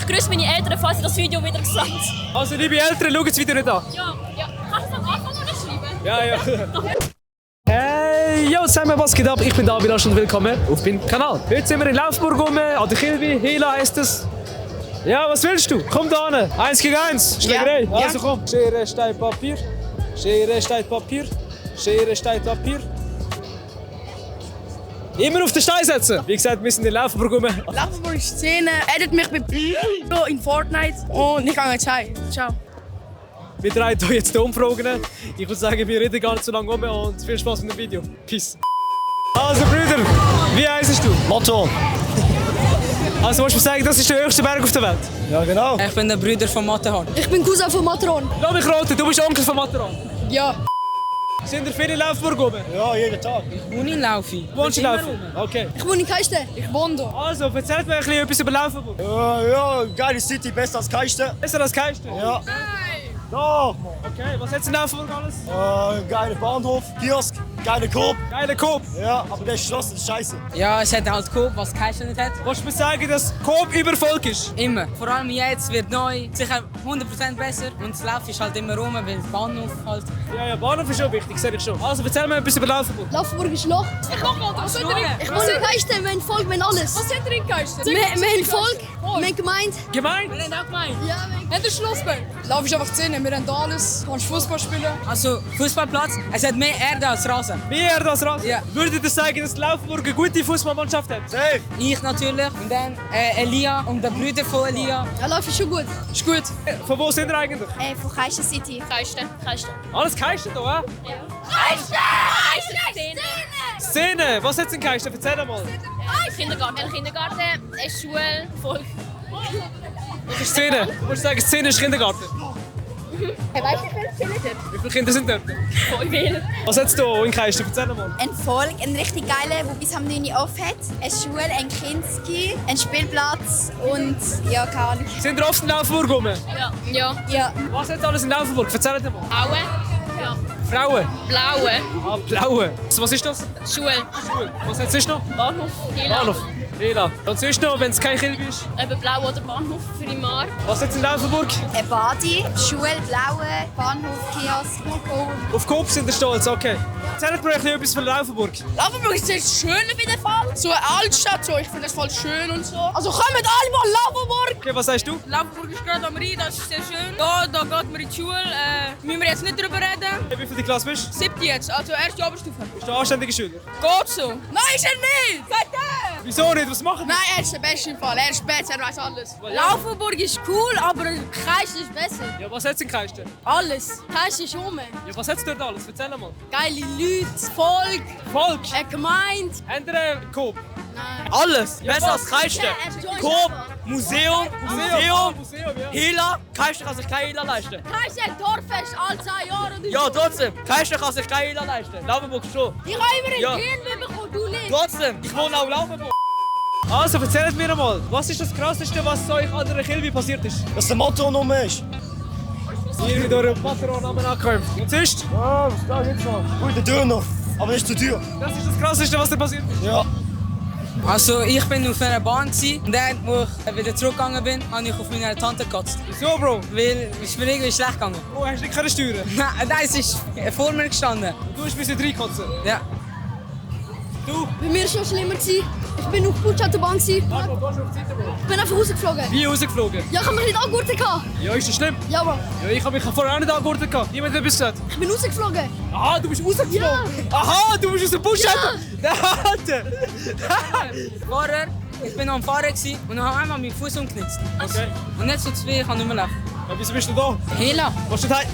grüße meine Eltern, falls sie das Video wieder sehen. Also liebe Eltern, schaut das Video nicht an. Ja. Kannst du es am Anfang unterschreiben? Ja. Hey, yo zusammen, was geht ab? Ich bin David und willkommen auf meinem Kanal. Heute sind wir in Laufburg rum, an der Kilby, Hela heisst es. Ja, was willst du? Komm da hin. 1 gegen 1, Schlägerei. Ja. Also komm. Schere, Stein, Papier. Schere, Stein, Papier. Schere, Stein, Papier. Immer auf den Stein setzen. Wie gesagt, wir sind in Laufburg rum. Laufburg Szene, edit mich bei in Fortnite und ich gehe jetzt heim. Ciao. Wir drehen hier jetzt die Umfragen. Ich würde sagen, wir reden gar nicht so lange um und viel Spaß mit dem Video. Peace. Also Brüder, wie heisst du? Motto. Also willst du sagen, das ist der höchste Berg auf der Welt? Ja, genau. Ich bin der Bruder von Matterhorn. Ich bin Cousin von Matron. Lass mich raten, du bist Onkel von Matterhorn. Ja. Sind ihr viele in Laufburg rum? Ja, jeden Tag. Wohne in Laufi. Wohnst du in Laufburg? Okay. Ich wohne in Keiste. Ich wohne da. Also, erzählt mir ein bisschen etwas über Laufburg. Ja, geile City, besser als Keiste. Besser als Keiste? Ja. Doch. Okay, was hat's in Laufburg alles? Geiler Bahnhof, Kiosk, geiler Coop. Geiler Coop. Ja, aber der ist geschlossen, das ist scheiße. Ja, es hat halt Coop, was Keisel nicht hat. Willst du mir sagen, dass Coop übervoll ist? Immer. Vor allem jetzt wird neu, sicher 100% besser. Und das Lauf ist halt immer rum, weil der Bahnhof halt... Ja, Bahnhof ist schon wichtig, sehe ich schon. Also, erzähl mir etwas über Laufburg. Laufburg ist Loch. Ich komm mal, was sind Ich wohne in Keiste, wir haben Volk, wir haben alles. Was sind ihr in Geisten? Wir haben Volk, wir haben Gemeinde. Gemein? Wir haben auch gemeint. Ja, wir haben Schlossberg. Lauf ist einfach 10, wir haben da alles. Du kannst Fußball spielen. Also, Fußballplatz, es hat mehr Erde als Rasen. Mehr als Rasen? Ja. Würdet ihr sagen, dass Laufburg eine gute Fußballmannschaft hat? Safe. Ich natürlich. Und dann Elia und der Bruder von Elia. Ja, Lauf ist schon gut. Ist gut. Von wo sind ihr eigentlich? Von Keisten City. Keisten. Alles Keisten hier, ja? Keisten! Szene. Szene, was hat's in Keisten? Erzähl mal. Kindergarten, Schule, Volk. Was ist Szene? Du musst sagen, Szene ist Kindergarten. Weißt du, wie viele Kinder Wie viele Kinder sind dort? Voll viel. Was hat's hier in Keisten? Erzähl mal. Ein Volk, ein richtig geiler, der bis am 9 Uhr offen hat. Eine Schule, ein Kinski, ein Spielplatz und ja, keine Ahnung. Sind ihr oft in Laufburg rum? Ja. Ja, Was hat's alles in Laufburg? Erzähl mal. Aue. Ja. Frauen? Blaue. Ah, blaue. Was ist das? Schule. Schule. Was hat's sonst noch? Bahnhof. Bahnhof. Hela. Und sonst noch, wenn es kein Kilby ist? Eben Blau oder Bahnhof für die Mar. Was hat's in Laufburg? ein Badi, Schule, blaue, Bahnhof, Kiosk. Auf Coop sind ihr stolz, okay. Erzählt mir ein bisschen etwas von Laufburg. Laufburg ist sehr schön auf jeden Fall. So eine Altstadt, so. Ich finde das voll schön und so. Also kommt alle mal Laufburg. Okay, was sagst du? Laufburg ist gerade am Rhein, das ist sehr schön. Da geht man in die Schule. Müssen wir jetzt nicht drüber reden. Wie viel die Klasse bist du? 7. jetzt, also erste Oberstufe. Bist du ein anständiger Schüler? Geht so. Nein, ist er nicht! Sagt er! Wieso nicht? Was machen wir? Nein, er ist der Beste im Fall. Er ist besser, er weiß alles. Laufburg ist cool, aber Keisten ist besser. Ja, was hat's in Keisten? Alles. Keiste ist rum. Ja, was hat's dort alles? Erzähl mal. Geile Leute, Volk, Volk! eine Gemeinde. Andere Coop. Alles. Ja, besser was? als Keiste. Ja, Coop, Museum, Museum, ja. Hela. Keiste kann sich kein Hela leisten. Keiste hat Dorffest alle 2 Jahre. Und Ja, trotzdem. Keiste kann sich kein Hela leisten. Laufenburg schon. ich habe immer einen Ja. Gen bekommen, du nicht. Trotzdem. Ich wohne auch Laufenburg. Also, erzählt mir mal, was ist das Krasseste, was euch an der Kilby passiert ist? Dass der Motto noch ist. Ihr mit eurem Patronnamen angekommen. Und sonst? Ja, was da jetzt noch? Gute Döner. Aber nicht zu teuer. Das ist das Krasseste, was dir passiert ist. Ja. Also, ich bin auf einer Bahn und dann, wo ich wieder zurückgegangen bin, habe ich auf meine Tante gekotzt. Wieso, Bro? Weil es ist mir irgendwie schlecht gegangen. Oh, hast du nicht können steuern? Nein, es ist vor mir gestanden. Du musst ein bisschen reinkotzen. Ja. Du? Bei mir war es schon schlimmer. Ich bin auf der Autobahn. Ich Warte mal, du hast auf die Seite, Bro. bin einfach rausgeflogen. Wie rausgeflogen? Ja, ich habe mich nicht angegurtet. Ja, ist das schlimm? Ja, Bro. Ja, ich habe mich vorher auch nicht angegurtet. Niemand hat etwas gesagt. Ich bin rausgeflogen. Aha, du bist rausgeflogen? Ja. Aha, du bist aus dem Busch. Ja. Alter! Vorher, ich bin am Fahren und habe einmal meinen Fuß umgeknitzt. Okay. Und jetzt so zwei, ich kann nicht mehr laufen. Ja, wieso bist du da? Hela. Was steht heim?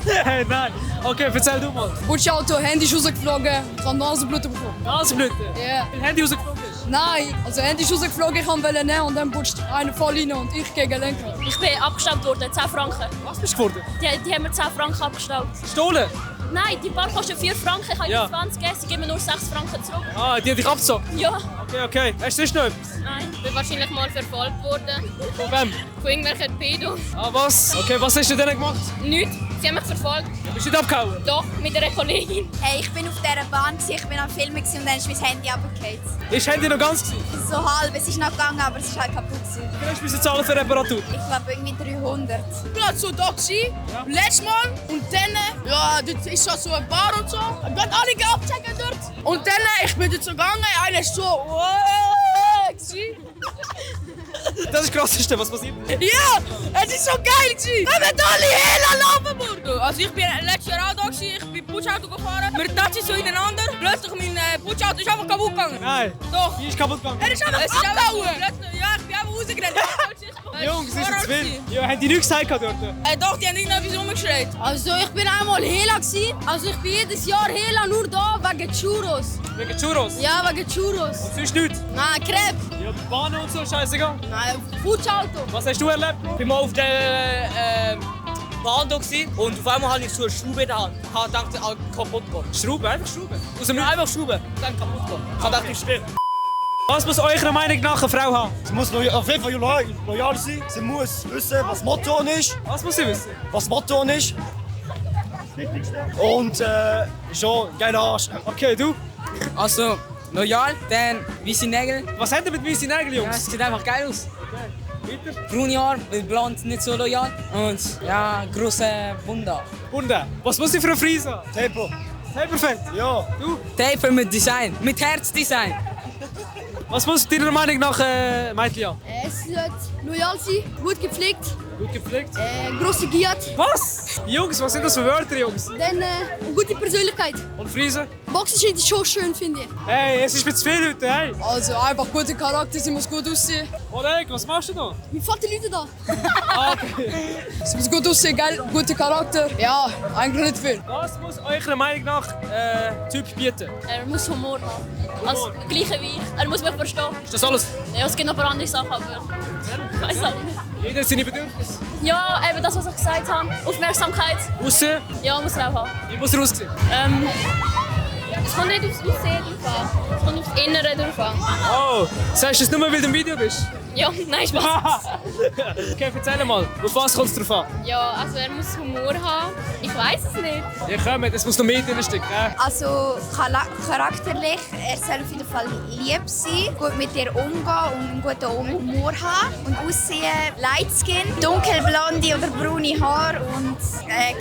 Hey, nein. Okay, erzähl du mal. Auto, Handy ist rausgeflogen. Ich habe Nasenbluten bekommen. Nasenblüte? Ja. Dein Handy rausgeflogen ist? Nein, also Handy ist rausgeflogen, ich wollte nehmen und dann putscht einer voll rein und ich gegen Lenker. Ich bin abgestaubt worden, 10 Franken. Was bist du geworden? Die haben mir 10 Franken abgestaubt. Gestohlen? Nein, die Bar kostet 4 Franken, ich habe Ja. ja. 20 gegeben, sie geben mir nur 6 Franken zurück. Ah, die haben dich abgezockt? Ja. Okay. Hast du sonst noch etwas? Nein. Ich bin wahrscheinlich mal verfolgt worden. Von wem? Von irgendwelchen Pedo. Ah, was? Okay, was hast du denn gemacht? Nichts. Sie haben mich verfolgt. Bist du nicht abgehauen? Doch, mit einer Kollegin. Hey, ich bin auf dieser Bahn, ich bin am Filmen und dann ist mein Handy runtergefallen. Ist das Handy noch ganz gewesen? So halb, es ist noch gegangen, aber es ist halt kaputt gewesen. Wie viel hast du zahlen für Reparatur? Ich glaube irgendwie 300. Ich war so da gewesen, letztes Mal. Und dann, ja, dort ist so eine Bar und so. Wir haben alle abchecken dort. Und dann, ich bin dort so gegangen, einer ist so, gewesen. Das ist das Krasseste, was passiert. Ja, es ist so geil gewesen. Wir haben alle Hela Laufenburg. Also ich bin letztes Jahr auch da gewesen, ich bin Putschauto gefahren. Wir touchen so ineinander. Plötzlich mein Putschauto ist einfach kaputt gegangen. Nein. Doch. Die ist kaputt gegangen. Er ist einfach abgehauen. Ja, ich bin einfach rausgerannt. Jungs, ist jetzt wild. Ja, haben die nichts gesagt dort? Doch, die haben irgendetwas rumgeschreit. Also ich bin einmal Hela gewesen. Also ich bin jedes Jahr Hela nur da wegen Churros. Wegen Churros? Ja, wegen Churros. Sonst nichts? Nein, Crepe. Ja, Bahnen und so, scheißegal. Nein, Putschauto. Was hast du erlebt? Ich war mal auf der Bahn da und auf einmal hatte ich so eine Schraube in der Hand. Ich dachte, kaputt gehen. Schrauben, einfach Schrauben. Aus dem einfach Schrauben, dann kaputt gehen. Ich dachte, ich stirb. Was muss eurer Meinung nach eine Frau haben? Sie muss auf jeden Fall loyal sein. Sie muss wissen, was Motto ist. Was muss sie wissen? Was Motto ist. Und schon geiler Arsch. Okay, du? Also, loyal, dann weiße Nägel. Was habt ihr mit weißen Nägeln, Ja, Jungs? es sieht einfach geil aus. Weiter? Braune Haare, weil blond nicht so loyal. Und ja, grosse Wunder. Bunde. Was muss sie für eine Frise haben? Tempo. Hey, perfekt. Ja. Du? Taper mit Design, mit Herzdesign. Was muss deiner Meinung nach Mädchen haben? Es sollte loyal sein, gut gepflegt, Gut gepflegt. grosse Giat. Was? Jungs, was sind das für Wörter, Jungs? Dann eine gute Persönlichkeit. Und Frise? Boxen ist schon schön, finde ich. Hey, es ist mir zu viel heute, hey. Also einfach guter Charakter, sie muss gut aussehen. Oleg, was machst du da? Wie viele Leute da? Okay. Sie muss gut aussehen, geil, guter Charakter. Ja, eigentlich nicht viel. Was muss eurer Meinung nach Typ bieten? Er muss Humor haben. Also, gleiche wie ich. Er muss mich verstehen. Ist das alles? Ja, es gibt noch ein paar andere Sachen, aber ich weiß auch nicht. Jeder hat seine Bedürfnisse. Ja, eben das, was ich gesagt habe. Aufmerksamkeit. Aussehen? Ja, muss er auch haben. Wie muss er aussehen? Es kommt nicht aufs Aussehen drauf an. Es kommt aufs Innere drauf an. Oh, sagst du das nur, weil du im Video bist? Ja, nein, Spaß. Okay, erzähl mal, auf was kommt es drauf an? Ja, also er muss Humor haben. Ich weiß es nicht. Ja, komm, es muss noch mehr drinstecken. Also charakterlich, er soll auf jeden Fall lieb sein, gut mit dir umgehen und einen guten Humor haben. Und aussehen light skin, dunkelblonde oder braune Haare und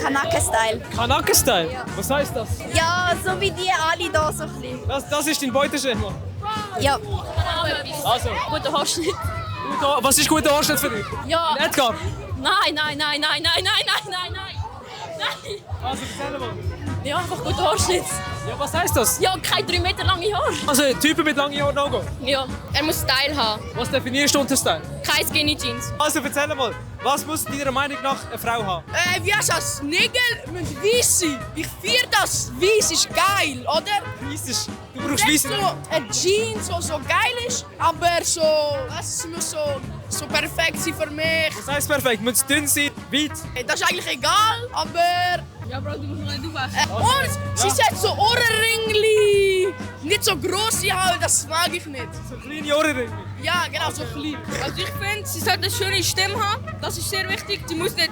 Kanake-Style. Kanake-Style? Ja. Was heisst das? Ja, so wie die alle hier so ein bisschen. Das ist dein Beuteschema. Ja. Also, Guter Haarschnitt. was ist guter Anschnitt für dich? Ja. Edgar? Nein. Nein. Also, erzähl mal. Ja, einfach guter Haarschnitt. Ja, was heisst das? Ja, keine 3 Meter lange Haare. Also, Typen mit langen Haaren no-go. Ja. Er muss Style haben. Was definierst du unter Style? Keine Skinny Jeans. Also, erzähl mal, was muss deiner Meinung nach eine Frau haben? Wie heißt das? Nägel müssen weiss sein. Ich feiere das. Weiss ist geil, oder? Weiss ist, du brauchst Nicht weiße so eine Jeans, die so geil ist, aber so, es muss so perfekt sein für mich. Was heisst perfekt? Muss es dünn sein, weit? Das ist eigentlich egal, aber... Ja, Bro, du musst nicht aufwachen. Und sie hat so Ohrenringli. Nicht so grosse Haare, das mag ich nicht. So kleine Ohrringe. Ja, genau, so klein. Also ich finde, sie sollte eine schöne Stimme haben. Das ist sehr wichtig. Sie muss nicht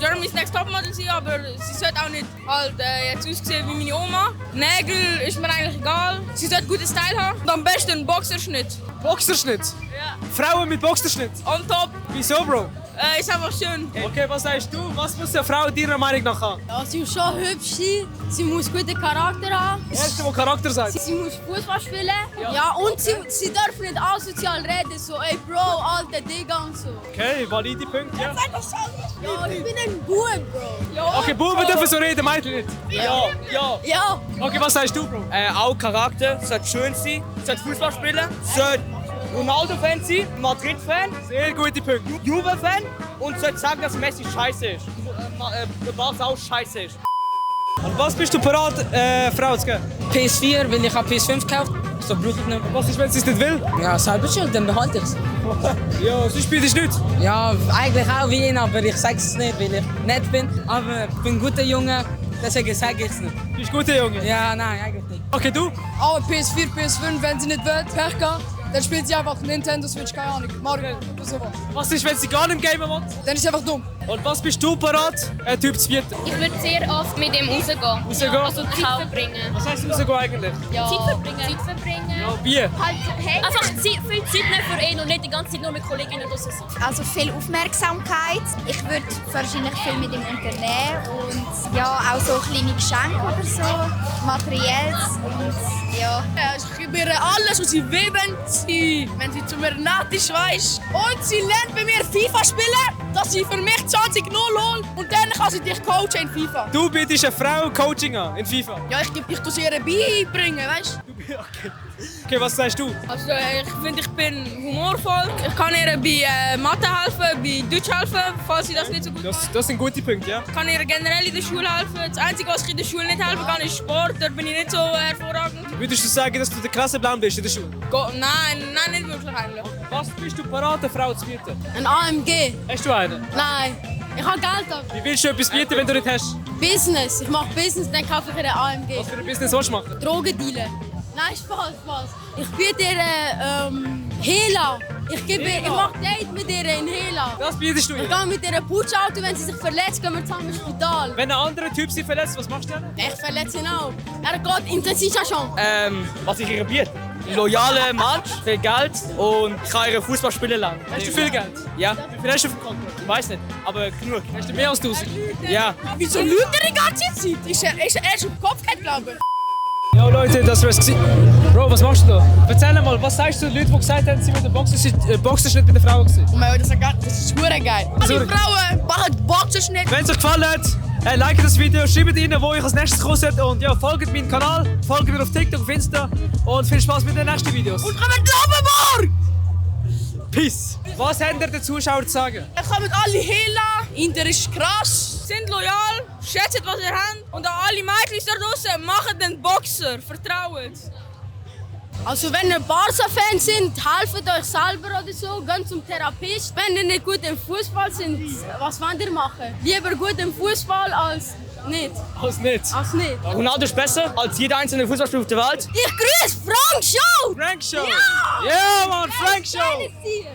Germany's Next Topmodel sein, aber sie sollte auch nicht halt, jetzt aussehen wie meine Oma. Nägel ist mir eigentlich egal. Sie sollte guten Style haben. Und am besten einen Boxerschnitt. Boxerschnitt? Ja. Frauen mit Boxerschnitt? On top. Wieso, Bro? Ist einfach schön. Okay, was sagst du? Was muss eine Frau deiner Meinung nach haben? Ja, sie muss schon hübsch sein. Sie muss guten Charakter haben. Das Erste, was Charakter sagt. Sie muss Fußball spielen. Ja, und sie darf nicht asozial reden. So, ey Bro, alter Digga und so. Okay, valide Punkte, ja. Ja, ich bin ein Bub, Bro. Ja. Okay, Buben dürfen so reden, Mädchen nicht. Ja. Ja. Okay, was sagst du, Bro? Auch Charakter, sollte schön sein, sollte Fußball spielen, sollte Ronaldo-Fan sein, Madrid-Fan, Sehr gute Punkte. Juve-Fan und sollte sagen, dass Messi scheiße ist. Barca auch scheiße ist. Und was bist du bereit, Frau zu geben? PS4, weil ich habe PS5 gekauft. So brauche ich nicht. Was ist, wenn sie es nicht will? Ja, selber schuld, dann behalte ich es. Ja, sonst spielst du nichts. Ja, eigentlich auch wie ihn, aber ich sage es nicht, weil ich nett bin. Aber ich bin ein guter Junge, deswegen sage ich es nicht. Du bist ein guter Junge. Ja, nein, eigentlich nicht. Okay, du? Aber PS4, PS5, wenn sie nicht will, Pech gehabt. Dann spielt sie einfach Nintendo Switch, keine Ahnung, Mario oder sowas. Was ist, wenn sie gar nicht gamen will? Dann ist sie einfach dumm. Und was bist du parat? Typ 2. Ich würde sehr oft mit ihm rausgehen. Rausgehen? Also Zeit verbringen. Was heisst rausgehen eigentlich? Ja. Zeit verbringen. Zeit verbringen. Ja, wie? Halt, hey. Einfach viel Zeit nehmen für ihn und nicht die ganze Zeit nur mit Kolleginnen draussen sein. Also viel Aufmerksamkeit. Ich würde wahrscheinlich viel mit ihm unternehmen und ja, auch so kleine Geschenke oder so, materielles und ja. Ich gebe ihr alles, was sie will, wenn sie zu mir nett ist, weißt. Und sie lernt bei mir FIFA spielen, dass sie für mich 20-0 holt und dann kann sie dich coachen in FIFA. Du bietest eine Frau Coaching an in FIFA. Ja, ich tue sie ihr beibringen, weißt. Okay, was sagst du? Also ich finde, ich bin humorvoll. Ich kann ihr bei Mathe helfen, bei Deutsch helfen, falls sie das nicht so gut kann. Das sind gute Punkte, ja? Ich kann ihr generell in der Schule helfen. Das Einzige, was ich in der Schule nicht helfen kann, ist Sport. Dort bin ich nicht so hervorragend. Würdest du sagen, dass du der Klassenblaum bist in der Schule? Nein, nicht wirklich eigentlich. Was bist du parat, eine Frau zu bieten? Ein AMG? Hast du einen? Nein. Ich habe Geld ab. Wie willst du etwas bieten, wenn du nicht hast? Business. Ich mache Business, dann kaufe ich ihr AMG. Was für ein Business willst du machen? Drogendealen. Nein, Spaß. Ich biete ihr Hela. Ich mache Date mit ihr in Hela. Das bietest du ihr? Ich gehe mit ihr Putschauto, wenn sie sich verletzt, gehen wir zusammen ins Spital. Wenn ein anderer Typ sie verletzt, was machst du dann? Ich verletze ihn auch. Er geht Intensivstation. Was ich ihr biete? Loyaler Mann, viel Geld und ich kann ihre Fußball spielen lernen. Hast du viel Geld? Ja, Wie viel hast du auf dem Konto? ich weiß nicht, aber genug. Hast du mehr als 1000? Ja. Wieso lügt er die ganze Zeit? Ist er auf den Kopf gehabt, glaube ich. Ja Leute, das war's gewesen. Bro, was machst du da? Erzähl mal, was sagst du den Leuten, die gesagt haben, sie wollen Boxerschnitt mit der Frau gewesen? Oh mein Gott, das ist verdammt geil. Alle Frauen machen Boxerschnitt. Wenn es euch gefallen hat, like das Video, schreibt rein, wo ich als nächstes kommen sollte und ja, folgt meinem Kanal, folgt mir auf TikTok, auf Insta und viel Spaß mit den nächsten Videos. Und kommen Lobenburg! Peace! Was haben den Zuschauern zu sagen? Dann kommen alle Hela. Inter ist krass. Sind loyal, schätzt, was ihr habt. Und an alle Mädchen da draussen, macht den Boxer, vertraut. Also wenn ihr Barca-Fans sind, helft euch selber oder so, geht zum Therapeut. Wenn ihr nicht gut im Fußball sind, was wollt ihr machen? Lieber gut im Fußball als nicht. Als nicht. Als nicht. Ronaldo ist besser als jeder einzelne Fußballspieler auf der Welt. Ich grüße Frank Show! Frank Show! Ja! Ja, Mann, Frank Show! Kleines Tier.